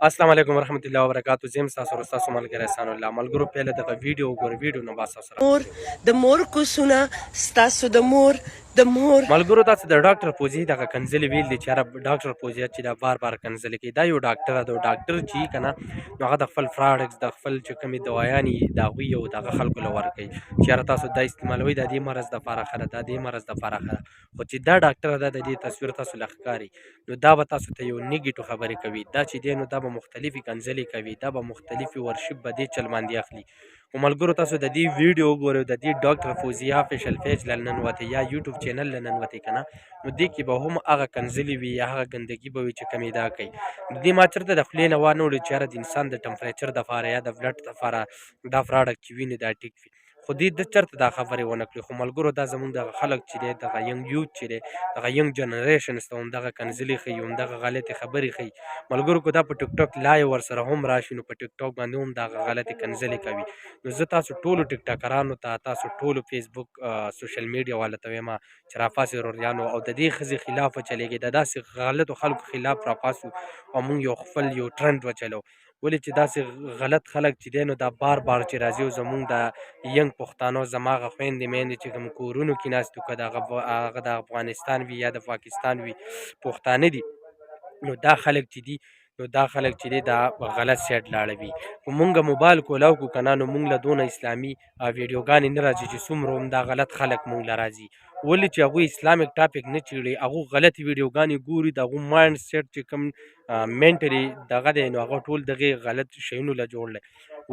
السلام علیکم ورحمت الله وبرکاتو. زم تاسو سره تاسو ملګری احسان الله. ملګرو، پهله دغه ویډیو وګورئ، ویډیو نه بعد تاسو سره مور د مور کوسونه، ستاسو د مور د مور. ملګرو، تاسو د ډاکټر فوزي دغه کنځلې ویل دي چې عرب ډاکټر فوزي چې دا بار بار کنځلې کوي، دا یو ډاکټر دی. ډاکټر چې کنه، نو هغه د خپل پراډکټس، د خپل چې کومې دوايانې د هغوی او دغه خلکو له ورکوي چې یاره تاسو دا استعمالوئ، د دې مرض دپاره ښه ده، د دې مرض دپاره ښه ده. خو چې دا ډاکټر ده، د دې تصویر تاسو له ښکاري، نو دا به تاسو ته یو نیګیټو خبرې کوي. دا چې دی نو دا به مختلفې کنځلې کوي، دا به مختلفې ورشپ به دې چل باندې اخلي. خو ملګرو، تاسو د دې ویډیو وګورئ، د دې ډاکټر فوزیا افیشل پیج له ننوتې یا یوټیوب چینل له ننوتې که نه، نو دې کې به هم هغه کنځلې وي یا هغه ګندګي به وي چې کمې دا کوي. د دې ما چېرته د خولې نه وانه وړي چې یاره د انسان د ټمپریچر دپاره یا د بلډ دپاره دا پراډکټ چې وي نو دا ټیک وي، خو دې د چېرته دا خبرې ونه کړې. خو ملګرو، دا زمونږ دغه خلک چې دی، دغه ینګ یوت چې دی، دغه ینګ جنریشن ته هم دغه کنځلې ښيي، هم دغه غلطې خبرې ښيي. ملګرو، که دا په ټیک ټاک لایو ورسره هم راشي، نو په ټیک ټاک باندې هم دغه غلطې کنځلې کوي. نو زه تاسو ټولو ټیک ټاکرانو ته، تاسو ټولو فیسبوک سوشل میډیا والا ته وایم چې راپاسئ وروریانو او د دې ښځې خلاف وچلېږئ، د داسې غلطو خلکو خلاف راپاسو او مونږ یو خپل یو ټرند وچلو. ولې چې داسې غلط خلک چې دی نو دا بار بار چې راځي او زمونږ د ینګ پښتانو، زما هغه خویندې میندې چې کوم کورونو کې ناست وو، که د هغه د افغانستان وي یا د پاکستان وي، پښتانه دي، نو دا خلک چې دي، نو دا خلک چې دي دا غلط سیټ لاړوي. خو مونږ موبایل کولاو کو کنه، نو مونږ له دونه اسلامي ویډیوګانې نه راځي چې څومره هم دا غلط خلک مونږ له راځي. ولې چې هغوی اسلامیک ټاپک نه چیړي، هغه غلطې ویډیوګانې ګوري. د هغو مایند سیټ چې کوم منټلی دغه دی، نو هغه ټول دغه غلط شیونو له جوړ دی.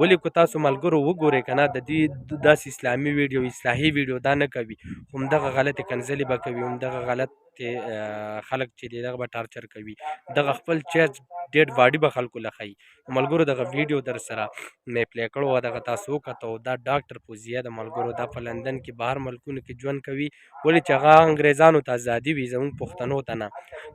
ولې که تاسو ملګرو وګورئ که نه، د دې داسې اسلامي ویډیو، اصلاحي ویډیو دا نه کوي، همدغه غلطې کنځلې به کوي، همدغه غلط خلک چې دی دغه به ټارچر کوي، دغه خپل چیز ډیډ باډي به خلکو له ښيي. ملګرو، دغه ویډیو در سره مې پلی کړو، دغه تاسو وکتو. دا ډاکټر فوزیه د ملګرو، دا په لندن کې بهر ملکونو کې ژوند کوي. ولې چې هغه انګریزانو ته ازادي وي، زموږ پښتنو ته نه،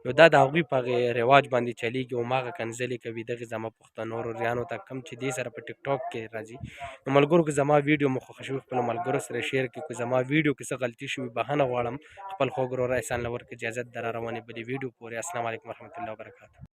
نو دا د هغوی په رواج باندې چلیږي او هماغه کنځلې کوي دغې زما پښتنو وروریانو ته کم چې دې سره په ټیک ټاک کې راځي. نو ملګرو، که زما ویډیو مو خوښه شوي، خپلو ملګرو سره شیر کړئ. که زما ویډیو کې څه غلطي شوي، بخښنه غواړم. خپل خوږ ورور احسان له ورکړئ اجازت در روانې بلې ویډیو پورې. السلام علیکم ورحمت الله وبرکاته.